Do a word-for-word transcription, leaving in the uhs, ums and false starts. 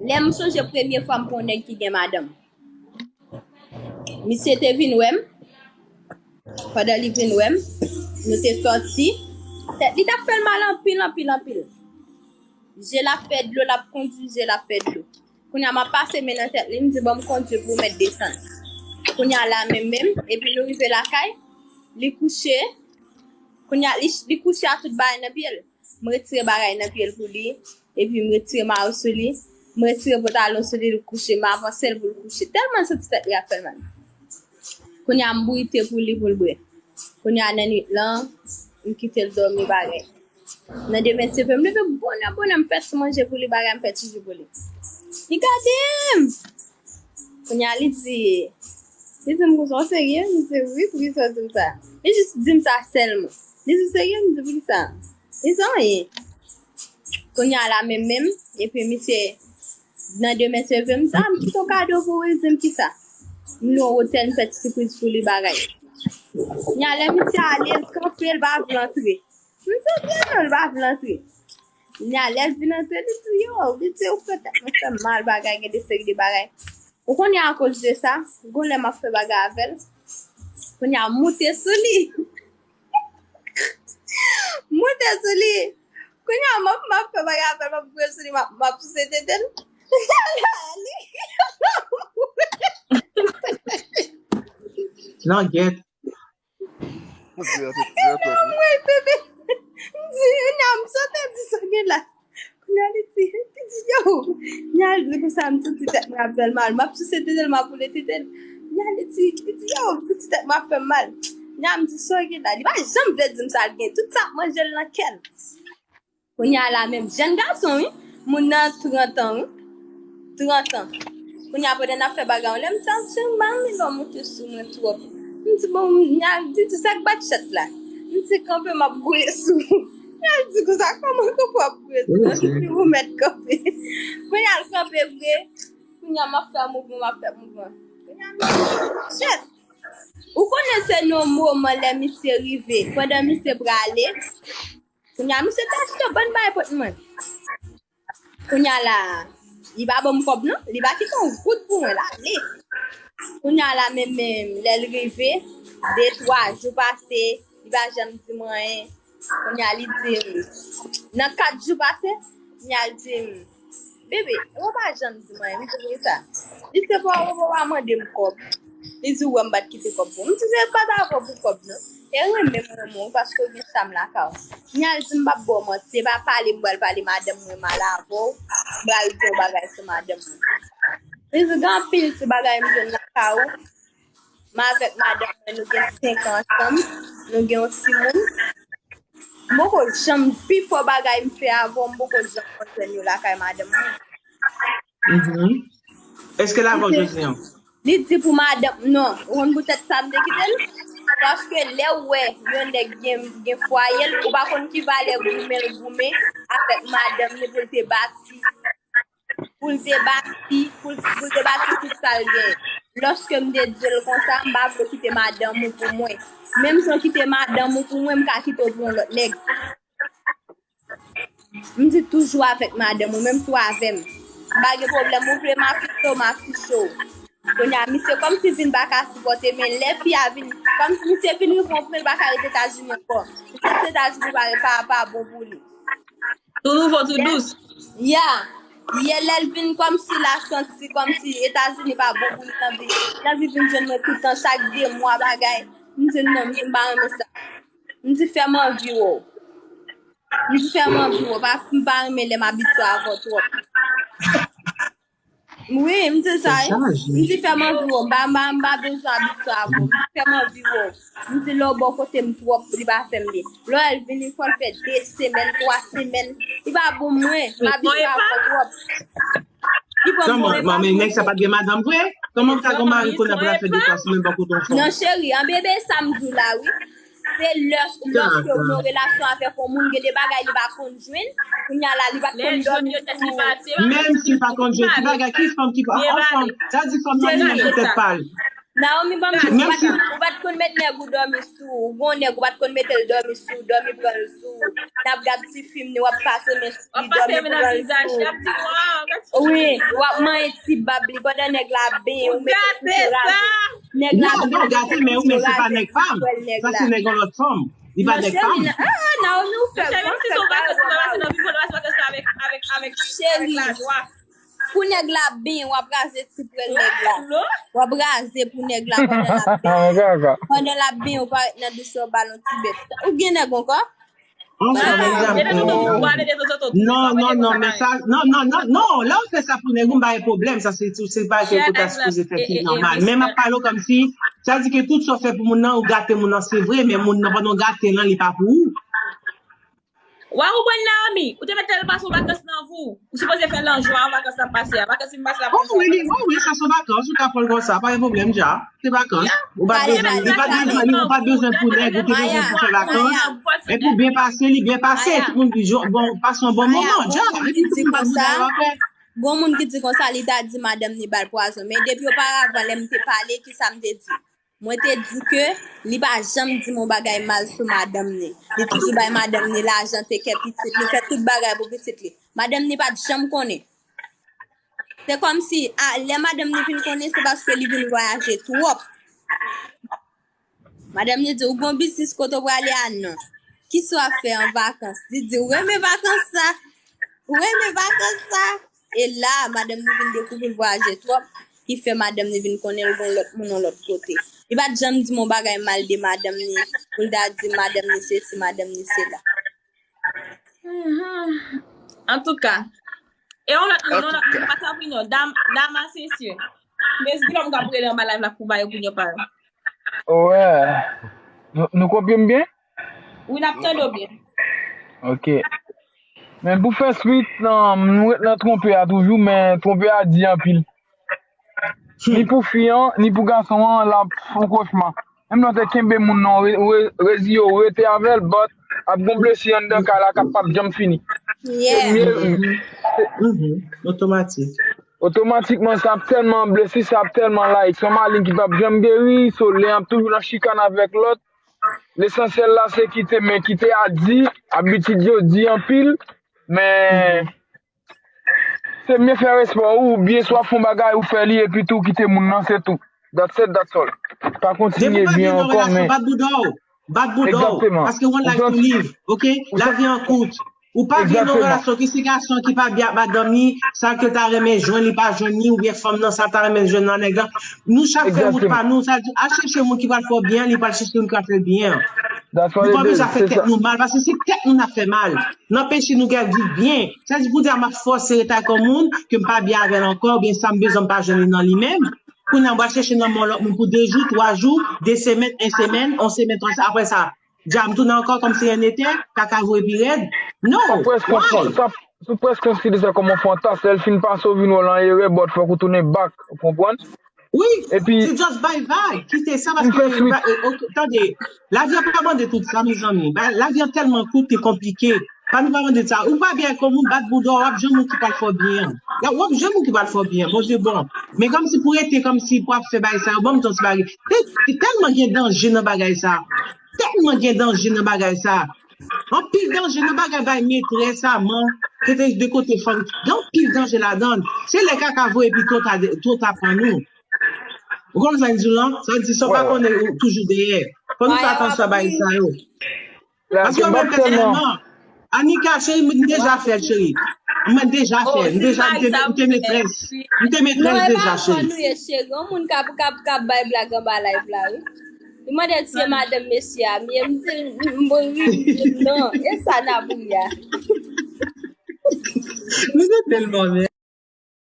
Lè m sonje premye fwa m pran yon nèg ki gen madanm. Misye te vin wè m. Pandan li vin wè m, nou te sòti. Tèt li t ap fè l mal anpil, anpil, anpil. Je l ap fè dlo, l ap kondui, je l ap fè dlo. Kounye a, m ap pase men nan tèt li, m di, "Bon, m kondui pou w mèt desann." Kounye a la menm menm, epi nou rive lakay, li kouche. Kounye a, li, li kouche a tout bagay nan pye l. M retire bagay nan pye l pou li, epi m retire mayo sou li, m retire pantalon sou li, li kouche, m avanse l pou l kouche. Tèlman l santi tèt li ap fè l mal. Kounye a, m bouyi te pou li pou l bwè. Kounye a, nan nwit lan, m kite l dòmi bagay. Nan demen, se vre, m leve bonè, bonè, m fè ti manje pou li, bagay, m fè ti ji pou li. Li gade m! Kounye a, li di, li di m konsa, "W serye?" M di, "Wi, poukisa w di m sa?" Li jis di m sa sèlman. Li di, "W serye?" M di, "Poukisa?" Li di, "Anyen." Kounye a la menm menm, epi misye, nan demen se vre, m di, "A, m kite yon kado pou ou," li di m, "Kisa?" M lwe yon otèl, m fè ti sipriz pou li bagay. Kounye a, lè misye ale, l kanpe, l pa vle antre. M di, "Oke, non, l pa vle antre." Kounye a, lè l vin antre, li di, "Yo," li di, "Ou fè tèt mwen fè mal bagay, gen de seri de bagay." Ou konnen akoz de sa, gon lè m ap fè bagay avè l. Kounye a, m moute sou li. M moute sou li. Kounye a, m ap, m ap fè bagay avè l, m ap gouye sou li, m ap, m ap souse tete l. Li Langyèt. Mwen, bebe. M di, nya m sote di sa gen la. Kounye a li di, li di, yo. Nya l di konsa, m santi tèt mwen ap fè l mal. M ap souse tete l, m ap boule tete l. Nya li di, li di, yo, m santi tèt mwen ap fè m mal. Nya m di, sa gen la. Li pa janm vle di m sa l gen. Tout sa ap manje l nan kè l. Kounye a la menm, jèn gason, wi. Moun nan trant an, wi. Trant an. Kounye a, pandan n ap fè bagay, yon lè m di, "Jan m pa renmen lè w moute sou mwen twòp." M di, "Bon, nya, di, di sa k bat chèt la." M di, "Kanpe, m ap gouye sou ou." Nya di konsa, "Kòman kanpe w ap gouye sou mwen?" M di, "Ou mèt kanpe." Kounye a, l kanpe vre. Kounye a, m ap fè mouvman, m ap fè mouvman. Kounye a, m di, "Chèt." Ou konnen se nan moman lè misye rive, pandan misye prale, Kounye a, misye te achte yon bann bagay pot mwen. Kounye a la, li pa ban m kòb non, li pa kite yon goud pou mwen, l ale. Kounye a la, menm, menm, lè l rive, de, twa jou pase, li pa janm di mwen anyen. Kounye a, li di m, nan kat jou pase, kounye a, l di m, Bebe, ou pa janm di m anyen, m di, "Poukisa?" Li di, "Se pa ou, ou pa mande m kòb." Li di, "Ou wè m pa t kite kòb pou ou." M di, "Se pa t avè w pou kòb non. E renmen m renmen w paske w gen sa m lakay ou." Kounye a, l di, "M p ap ba w manti, se pa pale m pral pale madanm mwen mal avè w, m pral di yon bagay sou madanm mwen." Li di, "Gen anpil ti bagay m jwenn lakay ou." M avèk madanm mwen, nou gen senk an ansanm, nou gen yon timoun. M poko janm, pi fò bagay m fè avè w, m poko janm konn jwenn yo lakay madanm mwen. Mhm. Èske l avè w jodi an? Li di pou madanm, non, ou konn poutèt sa m te kite l? Paske lè w wè yon nèg gen, gen fwaye l, ou pa konn ki valè goumen l goumen avèk madanm li pou l te bati pou l te bati, pou l, pou l te bati tout sa l genyen. Lòske m te di l konsa, m pa vle w kite madanm ou pou mwen. Menm si w kite madanm ou pou mwen, m ka kite w pou yon lòt nèg. M di toujou avèk madanm ou, menm si w avè m. M pa gen pwoblèm, ou vle m afiche w, m afiche w. Kounye a, misye kòmsi vin pa ka sipòte, men lè fi a vin, kòmsi misye vin rive yon pwen, l pa ka ret Etazini ankò. Misye di Etazini pa, pa, pa bon pou li. Tou nouvo, tou dous. Ya. Yè lè l vin kòmsi l a santi kòmsi Etazini pa bon pou li, l anvi, l anvi vin jwenn mwen toutan, chak de mwa bagay. M di l non, m di m pa renmen sa. M di fè m anvi wè w. M di fè m anvi wè w, paske m pa renmen lè m abitye avè w twòp. Wi, m di sa, wi. M di fè m anvi wè w, m pa, m pa, m pa bezwen abitye avè w. M di fè m anvi wè w. M di lè w bò kote m twòp, li pa fè m byen. Lè w wè l vini, fò l fè de semèn, twa semèn. Li pa bon mwen, m abitye avè w twòp. Li pran m bon, li pa bon mwen. Kòman, manmi, nèg sa pa t gen madanm vre? Kòman w ka gon mari kounye a pou l ap fè de twa semèn bò kote w twòp? Non, cheri, an bebe sa m di w la, wi. Se lè, lòske ou gen yon relasyon avèk yon moun, gen de bagay li pa konn jwenn, kounye a la, li pa t konn dòmi sou. Menm si l pa konn jwenn, ki bagay, ki fanm ki pa, an fanm, sa di fanm nan li menm pou tèt pa l. Naomi, ban m di, ou pa t konn, ou pa t konn met nèg ou dòmi sou ou. Ou gon nèg, ou pa t konn mete l dòmi sou ou, dòmi pran l sou ou. N ap gad ti fim ni, w ap pase men sou li, dòmi pran l sou ou. Wi, w ap manyen ti bab li pandan nèg la benyen, ou mete kouto raje. Nèg la benyen, ou mete kouto raje, ti pwèl nèg la. Sa se nèg yon lòt fanm. Li pa nèg pa m. Ah, Naomi, ou fè gran fè pa yo, Naomi. Cheri, pou nèg la benyen, w ap raze ti pwèl nèg la. W ap raze pou nèg la pandan l ap benyen. Pandan l ap benyen, ou parèt nan douch la, w ba l yon ti bèf. Ou gen nèg ankò? Non, non, non, men sa, non, non, non, non, lè w fè sa pou nèg ou, m pa gen pwoblèm, sa se, se pa ke ou ta sipoze fè ki nòmal. Men m ap pale w kòmsi, sa di ke tout sa w fè pou moun nan, ou gate moun nan, se vre, men moun nan, pandan w gate l lan, li pa pou ou. Wa ou konprann Naomi, ou te mèt fè l pase yon vakans nan vi w. Ou sipoze fè l an jwa, an vakans la pase a. Vakans fin pase la pou jwa. Wi, wi, sa se yon vakans, ou ka pran l konsa, pa gen pwoblèm dja. Se vakans. Ou pa t bezwen, li pa t bezwen, li pa t bezwen pou nèg, ou te bezwen pou fè vakans. Epi w byen pase, li byen pase. Tout moun di, bon, pase yon bon moman, dja. Epi tout moun pa t bezwen fè. Gon moun ki di konsa, li ta di madanm ni ba l pwazon. Men depi oparavan, lè m te pale, ki sa m te di? Mwen te di ke li pa janm di m yon bagay mal sou madanm ni. Li toujou bay madanm ni lajan, te kè pitit, li fè tout bagay pou pitit li. Madanm ni pa t janm konnen. Se kòmsi, a, lè madanm ni vin konnen, se paske li vin vwayaje twòp. Madanm ni di, ou gon biznis kote w prale a? Non. Kisa w ap fè an vakans? Li di, ou renmen vakans sa? Ou renmen vakans sa? E la, madanm ni vin dekouvri l vwayaje twòp, ki fè madanm ni vin konnen l gon lòt moun yon lòt kote. Li pa t janm di m yon bagay mal de madanm ni, pou l ta di madanm ni sesi, madanm ni sela. Antouka, e yon lòt moun, yon lòt moun, pa t anvi non, Dam, Dam Asensio. Mezgi lòm k ap rele anba live la pou bay opinyon pa yo. Wè. Nou, nou konpye m byen? Wi, n ap tande w byen. Ok. Men pou fè swit, um, nou ret nan twonpe a toujou, men twonpe a di anpil. Ni pou fi an, ni pou gason an, l ap fon kochma. Menm lè w te kenbe moun nan, ou re-, ou re-, reziye w, ou rete avè l, but ap gon blesi anndan kay la k ap p ap janm fini. Yeah. Se mye, se, otomatik. Otomatikman, sa ap tèlman blesi, sa ap tèlman like. Se yon maleng ki p ap janm geri, so lè y ap toujou nan chikan avèk lòt. Lesansyèl la, se kite, men kite a di, abitid yo di anpil, men se mye fè respè w, oubyen swa fè yon bagay ou fè li epi tou kite moun nan, se tou. That's it, that's all. Pa kontinye byen ankò, men. Bat bouda w. Bat bouda w. Egzakteman. Paske one life to live, ok? Lavi an kout. Ou pa gen yon relasyon ki se gason ki pa byen ak madanm li, sa ke l ta renmen jwenn, li pa jwenn li, oubyen fanm nan, sa l ta renmen jwenn nan nèg la. Nou chak fè wout pa nou, sa di, al chèche moun ki pral fè w byen, li pral chèche moun ki pral fè l byen. Nou pa bezwen fè tèt nou mal, paske se tèt nou n ap fè mal. N anpeche nou gen viv byen. Sa di pou di a m ap fòse ret ak yon moun ke m pa byen avè l ankò, oubyen sa m bezwen m pa jwenn li nan li menm. Kounye a m pral chèche nan men yon lòt moun pou de jou, twa jou, de semèn, en semèn, yon semèn, twa semèn, apre sa, di a m tounen ankò kòmsi rien n'était, kaka voye pi rèd. Non, why? Sa prèske yon fan-, sa, sa prèske yon stil sa kòm yon fantas, lè l fin pase w vin wè w lan erè, but fòk ou tounen back, ou konprann? Wi, epi se just bay vag, kite sa, paske, tande, lavi an pa mande tout sa, mezanmi. Lavi an tèlman kout, li konplike. Pa nou pa mande sa. Ou pa byen ak yon moun, bat bouda w, w ap jwenn moun ki pral fè w byen. W ap jwenn moun ki pral fè w byen, Bondye bon. Men kòmsi pou rete, kòmsi pou ap fè bagay sa yo, ban m di yon ti bagay. Te, te tèlman gen danje nan bagay sa. Tèlman gen danje nan bagay sa. Anpil danje nan bagay bay metrès, aman, rete de kote fanm. Gen anpil danje ladan l. Se lè kaka voye pi twò ta, twò ta pran nou. Ou konprann sa m di w lan? Sa di, sa w pa konnen, ou toujou dèyè. Fò nou fè atansyon a bagay sa yo. Paske w menm pèsonèlman, Anika, cheri, m deja fè l, cheri. Mwen deja fè l. M deja, m te, m te metrès. M te metrès deja, cheri. Cheri, yon moun k ap, k ap, k ap bay blag anba live la, wi. Li mande si se madanm mesye a m ye, m di, m, m, m, non, e sa n ap ri a. Nou se tèlman mè.